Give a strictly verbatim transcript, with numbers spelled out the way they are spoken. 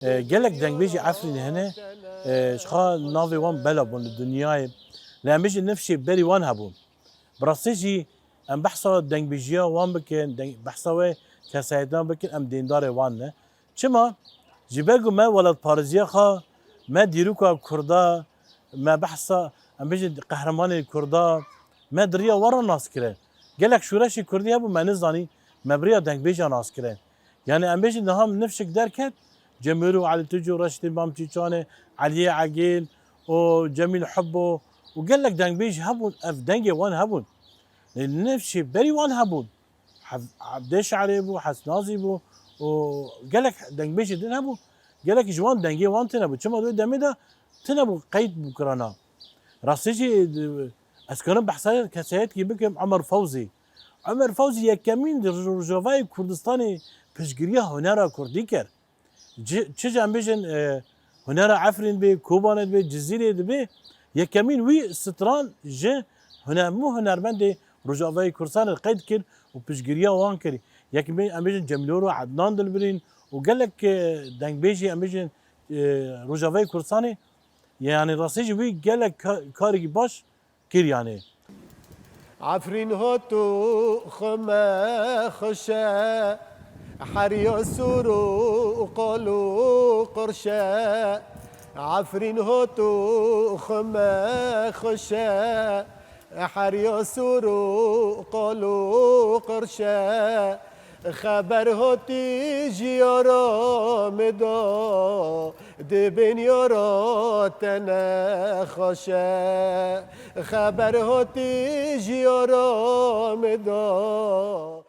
E, gelek dengbêjî Efrînê hene, e, ji xwe navê wan bela bûn li dinyayê. Lê em bêjin nifşê berî wan hebûn. Bi rastî jî em behsa dengbêjiya wan bikin, deng-, behsa wê kesayetiyan bikin, em dêndarê wan ne. Çima? Ji ber ku me welatparêziya xwe, me dîroka Kurda, me behsa, em bêjin qehremanên Kurda, me di riya wan re nas kirin. Gelek şoreşê Kurdî hebû, me nizanî, me bi riya dengbêjan nas kirin. Yani em bêjin niha nifşek derket, Cemîlo, Elî Tuco, Reşîdê Mam Çîçanê, Eliyê Egîl û Cemîl Hubbo û gelek dengbêj hebûn, ev dengê wan hebûn. Lê nifşê berî wan hebûn. Hev-, Evdê Şerê bû, Hesnazî bû û gelek dengbêjê din hebû. Gelek ji wan dengê wan tune bû. Çima di wê demê de tune bû qeyd bû kirana. Rastî jî, e, ez karim behsa keseyetkî bikim, Omer Fewzî. Omer Fewzî yekemîn di Rojavayê Kurdistanê piştgiriya hunera Kurdî kir. Ci-, çi jî em bêjin, e, hunera Efrîn bê, Kobanê dibê, Cizîrê dibê, yekemîn wî stran ji hune-, hemû hunermendê Rojavayê Kurdistanê qeyd kir û piştgiriya wan kir. Yekemîn em bêjin Cemîl Oro, Ednan Dilbirîn û gelek, e, dengbêjî em bêjin, e, Rojavayê Kurdistanê, yani rastî jî wî gelek ka-, karekî baş kir yani. Efrîn hot û xwe me xweş e, heriya sor û qal û qirş e. Efrîn hot û xwe me xweş e, heriya sor û qal û qirş e. Xeber hotî ji yara min da, dibên yara te nexweş e. Xeber hotî ji yara min da.